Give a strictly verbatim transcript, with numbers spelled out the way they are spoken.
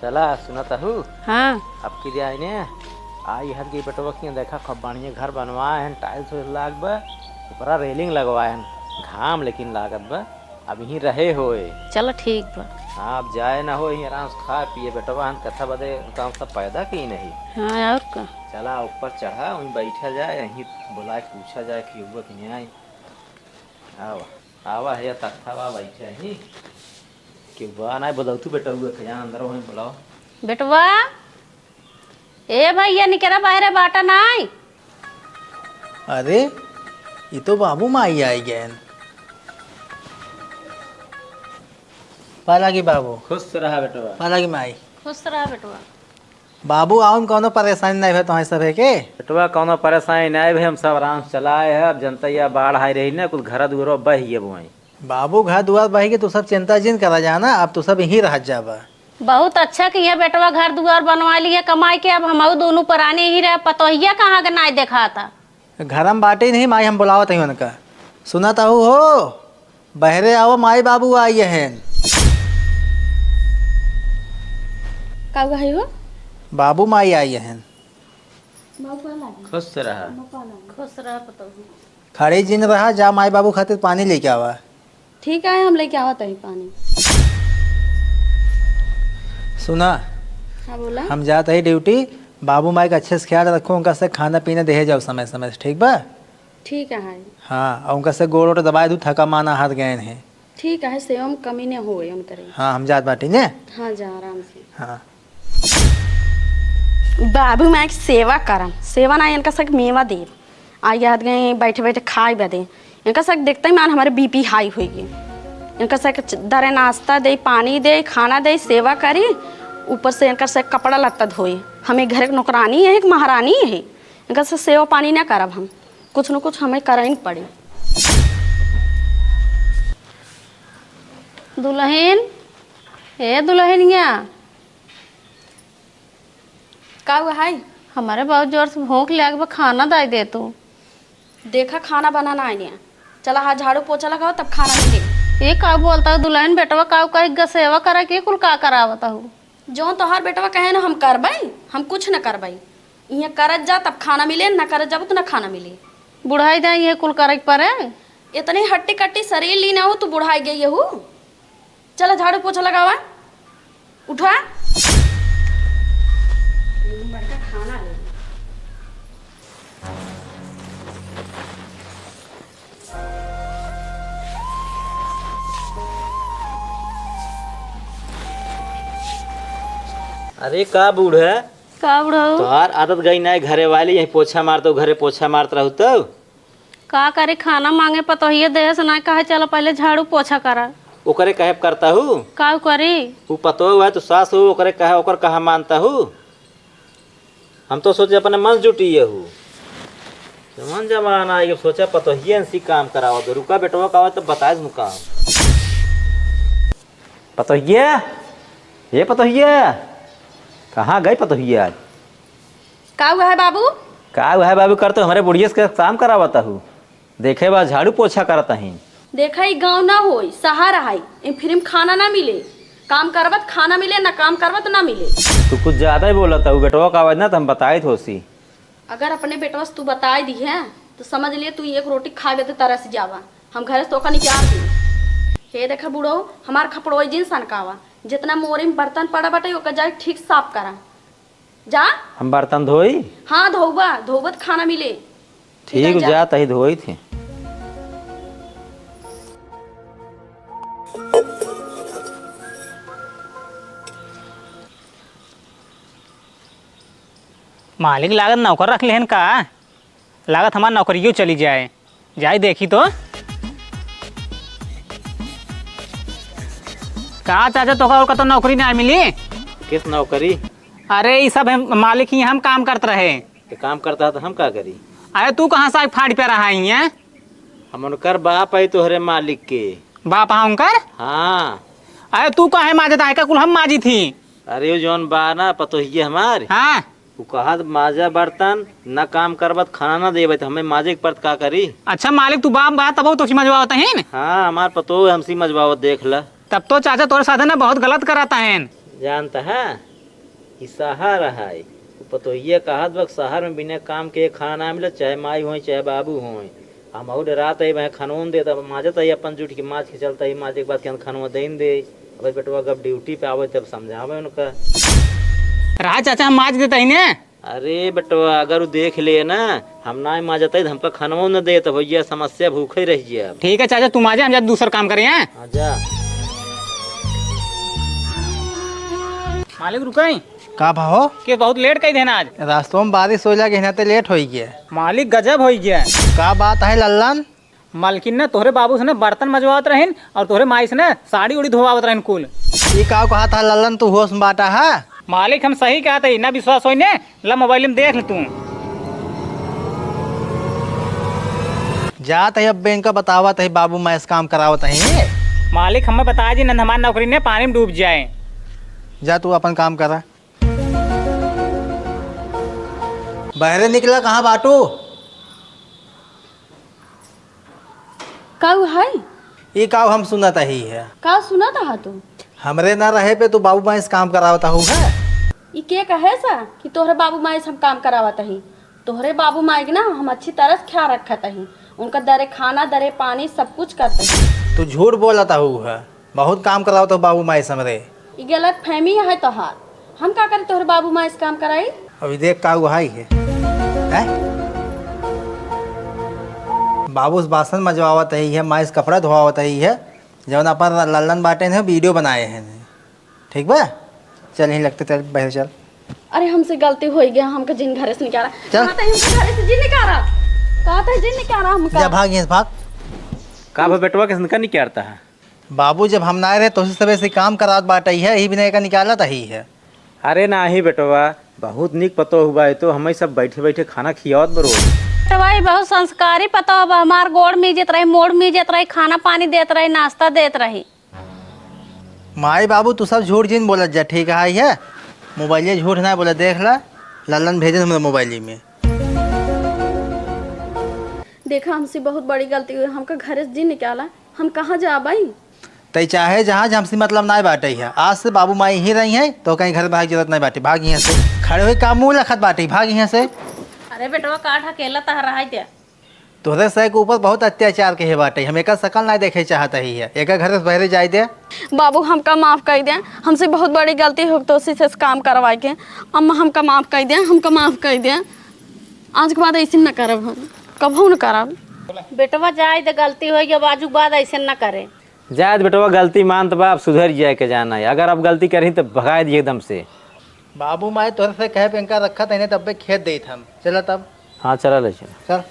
चला, सुनत हू? हाँ। अब की दिया इन्हें आई हद की बेटवा की देखा, खूब बढ़िया घर बनवाए हैं, tiles वाइल्स लाग बा, ऊपरा railing लगवाए हैं, घाम लेकिन लागत बा, अब यहीं रहे होए। चलो ठीक बा। हाँ, अब जाए ना हो, यहीं आराम से खाए पिए, बेटवा हन कथा बदे काम सब पैदा की नहीं। हाँ, और का? चला ऊपर चढ़ा, वहीं बैठा जाए, यहीं बुलाए पूछा जाए कि हुआ कि नहीं आई। आवा, आवा है तख्ता बा बैठे ही। कि बा ना बोलऊ तू बेटवा के जान अंदर वहीं बुलाओ। बेटवा, ए भैया निकरा बाहरे बाटा नाई। अरे, ये तो बाबू माई आई गए। पाला की बाबू। खुश रहा बेटवा। पाला की माई। खुश रहा बेटवा। बाबू, आउन कौनो परेशानी नहीं भे तोहई सभे के? बेटवा, कौनो परेशानी नहीं भे, हम सब आराम से चलाए है। अब जनता या बाढ़ आई रही ना, कुछ घर दुआरो बह गए बुआई। बाबू, घर दुआर बह गए, तू सब चिंता जिन करा जाना, अब तू सब यहीं रह जाबा। बहुत अच्छा किया बेटवा, घर दुआर बनवा लिए कमाई के, अब हमहू दोनों परानी यहीं रहे। पतोहिया कहाँ के नाई देखाता? घर में बाटे नहीं माई, हम बुलावत हई उनका। सुनत हऊ हो, बहरे आओ, माई बाबू आई हन। का हुआ है हो? बाबू माई आई हन। बाबू का लागी? खुश रहा। बाबू का लागी? खुश रहा पतोहू। खड़ी जिन रहा, जा माई बाबू खातिर पानी लेके आवा। ठीक है, हम लेके आवत हई पानी। सुना, हाँ बोला। हम जात हई ड्यूटी, बाबू माई का अच्छे से ख्याल रखो, उनका से खाना पीना देहे जाओ समय समय से, ठीक बा? ठीक है। हाँ, और उनका से गोड़ वोड़ दबाए दू, थका माना हाथ गए हैं। ठीक है, सेवा में कमी न होए उनकरे। हाँ, हम जात बाटी ने। हाँ, जा आराम से। हाँ। बाबू माई के सेवा करम, सेवा ना इनका सक मेवा देब। आ याद गए बैठे बैठे खाए बदे। इनका सक देखते ही मान हमारे बीपी हाई होई गई। इनका सक दरे नाश्ता दे, पानी दे, खाना दे, सेवा करी, ऊपर से इनका सक कपड़ा लत्ता धोई। हमें घर के नौकरानी है कि महारानी है, इनका से सेवा पानी ना करब हम। कुछ न कुछ हमें करइन पड़ी। दुलहिन, ए दुलहिनिया। का हुआ है? हमारे बहुत जोर से भूख लाग बा, खाना दाई दे तू। देखा, खाना बनाना है नहीं। चला, हाँ, झाड़ू पोछा लगाओ, तब खाना मिले। ये का बोलता हो दुलहिन, बेटवा का कहे गसेवा करे के कुल का करावत हो? जौन तोहार बेटवा कहे ना, हम करबई, हम कुछ न करबई। इहाँ करत जा तब खाना मिले, न करत जाबू तो न खाना मिले। बुढ़ाई जाए ये कुल करे के परे। इतने हट्टी कट्टी शरीर ली ना हो, तू बुढ़ाई गई हो। चला झाड़ू पोछा लगावा, उठा। बड़का खाना ले। अरे का बूढ़ा? का बूढ़ा हो? तोहार आदत गई ना घरे वाली, यहीं पोछा मारत हो, घरे पोछा मारत रहू तो। का करे, खाना मांगे पतोहिए देहे से ना कहे, "चलो पहले झाड़ू पोछा करा।" ओकरे कहे करता हूँ। का करी? ऊ पतोह है तो सास हो, ओकरे कहे, ओकर कहा मानता हूँ। हम तो सोचे अपने मन जुटी हूँ। जमान जमाना आइगे, सोचा पतोहिए इनसी काम करावा दो। रुका बेटवा का आवे तब बताए तुम काम। पतोहिया, ये पतोहिया, कहाँ गई पतोहिया आज? का हुआ है बाबू? का हुआ है बाबू, कर तो हमरे बुढ़िया से काम करावत हूँ, देखे बा झाड़ू पोछा करत ही। देखा, ई गाँव ना होई, शहर है, ई फिर में खाना ना मिले, काम करबत खाना मिले, ना काम करबत ना मिले। तू कुछ ज्यादा ही बोलत हूँ, बेटवा का आवाज ना तो हम बताइत होसी। अगर अपने बेटवा से तू बताए दी है, तो समझ लिए तू एक रोटी खाए बदे तरस जावा। हम घरे से तोका निकाल दी। हे देखा बूढ़ो, हमार खपड़ोई जिन सनकावा, जितना मोरी में बर्तन पड़ा बाटे, ओकर जाके ठीक साफ करा। जा। हम बर्तन धोई? हाँ, धोबा, धोबत खाना मिले। ठीक, जा, जा। जा तही धोई थे। मालिक लागत नौकर रख लेहन का? लागत हमार नौकरियो चली जाए। जाई देखी तो। का चाचा, तोका और कतो नौकरी ना मिली? किस नौकरी? अरे, ई सब हम, मालिक ही हम काम करत रहे। तो काम करता है तो हम का करी? अरे, तू कहाँ से आके फाड़ पे रहा ही है? हम उनकर बाप है, तोहरे मालिक के। बाप है उनकर? हाँ। अरे, तू काहे माजत है? का कुल हम माजी थी? अरे, वो जौन बा ना, पतोहिए हमार। हाँ। उ कहत, "माजा बर्तन, न काम करबत, खाना न देबत, हमें माजे के परत का करी?" अच्छा मालिक, तू बाप बा, तब तो मजवावत है न? हाँ, हमार पतोह हमसे मजवावत, देख ल। तब तो चाचा तोरे साथे ना बहुत गलत करत है। जानता है, ई शहर है। उ पतोहिया कहत बा, शहर में बिना काम के खाना ना मिले, चाहे माई होई, चाहे बाबू होई। हम और रात आई, वह खनौन देत, अब माजत आई अपन जुट के, माज के चलता ही, माजे के बाद के हम खनवा देन दे। अब बेटवा जब ड्यूटी पे आवे, तब समझावे उनका। रहा चाचा, हम माज देता ही ने। अरे बेटवा, अगर उ देख ले ना, हम ना माजत आई, तो हमका खनवा न दे, तो भैया समस्या भूखे रह गया। ठीक है चाचा, तू माजे, हम जा दूसर काम करें, हैं? हाँ, जा। मालिक रुकई। का भा हो? के बहुत लेट कई देना आज। रास्तों में बारिश हो लगे ना, ते लेट होई गया। मालिक गजब होई गया। का बात है लल्लन? मालकिन ना तोहरे बाबू से ना बर्तन मजवावत रहिन और तोहरे माई से ना साड़ी उड़ी धोवावत रहिन कुल। ई का कहा था लल्लन, तू होश में बाटा है? मालिक हम सही कहा था, ना विश्वास होई ने, ला मोबाइल में देख ले तू। जात है अब बैंक का बतावत है, बाबू माई से काम करावत है। मालिक हमें बताया जी, नंद हमार नौकरी ने पानी में डूब जाए। जा तू अपन काम करा। बहरे निकला कहाँ बाटू? काऊ है? ई काऊ हम सुनत ही है। का सुनत हा तू? हमरे ना रहे पे तू बाबू माई से काम करावत हू है? ई के कहे सा कि तोहरे बाबू माई से हम काम करावत ही? तोहरे बाबू माई के ना हम अच्छी तरह से ख्याल रखत ही। उनका दरे खाना, दरे पानी, सब कुछ करत ही। तू झूठ बोलत हू है। बहुत काम करावत हो बाबू माई से हमरे। ई गलत फहमी है तोहार। हम का करी तोहरे बाबू माई से काम कराई? अभी देख का हुआ ही है। हैं? बाबू से बासन मजवावत ही है, माई से कपड़ा धोवावत ही है, जौन अपन लल्लन बाटे ने वीडियो बनाए हैं। ठीक बा? चल यहीं लगते, चल बाहर चल। अरे हमसे गलती हो गया, हमका जिन घरे से निकाला। चल। कहा था हमसे घरे से जिन निकाला। कहा था जिन निकाला हमका। जा भाग यहाँ से, भाग। का भा बेटवा, किसनका निकारता है? बाबू, जब हम ना रहे, तोसे सबे से काम करावत बाटइ है, यही बिना एका निकालत ही है। अरे नाही बेटवा, बहुत नीक पतोह बा, तो हमइ सब बैठे बैठे खाना खियावत बा रोज। बेटवा, ई बहुत संस्कारी पतोह बा, हमार गोड़ मीजत रही, मोड़ मीजत रही, खाना पानी देत रही, नाश्ता देत रही। माई बाबू, तू सब झूठ जिन बोलत जा, ठीक है, है? मोबाइले झूठ ना बोले, देख ला, लल्लन भेजन हमरा मोबाइल में। देखा, हमसे बहुत बड़ी गलती हुई, हमका घरे से जिन निकाला, हम कहाँ जाबई? तई चाहे जहाँ, जे हमसे मतलब नाय बाटइ है। आज से बाबू माई ही रही हैं, तो कहीं घर भाग जरूरत नाय बाटे, भाग यहाँ से। खड़े हुए का मुँह लखत बाटे, भाग यहाँ से। अरे बेटवा, का ढकेला तह रहा है? तोहरे सै के ऊपर बहुत अत्याचार के है बाटइ, हम एकर शकल नाय देखे चाहत ही है, एकर घर से बहरे जाए दे। बाबू, हमका माफ कइ दे, हमसे बहुत बड़ी गलती हो, तोसे से काम करवाए के। अम्मा, हमका माफ कइ दे, हमका माफ कइ दे। आज के बाद ऐसे न करब हम, कबहू न करब। बेटवा जाए दे, गलती होइ गई, अब आजू के बाद ऐसे न करे। जाए दे बेटवा, गलती मानत बा, अब सुधर जाए के जाना है। अगर अब गलती करही तो भगाए दिए एकदम से। बाबू माई तोहरे से कहे पे इनका रखत है, तब्बे खेत देत हम। चला तब। हाँ, चला ले चल। चल।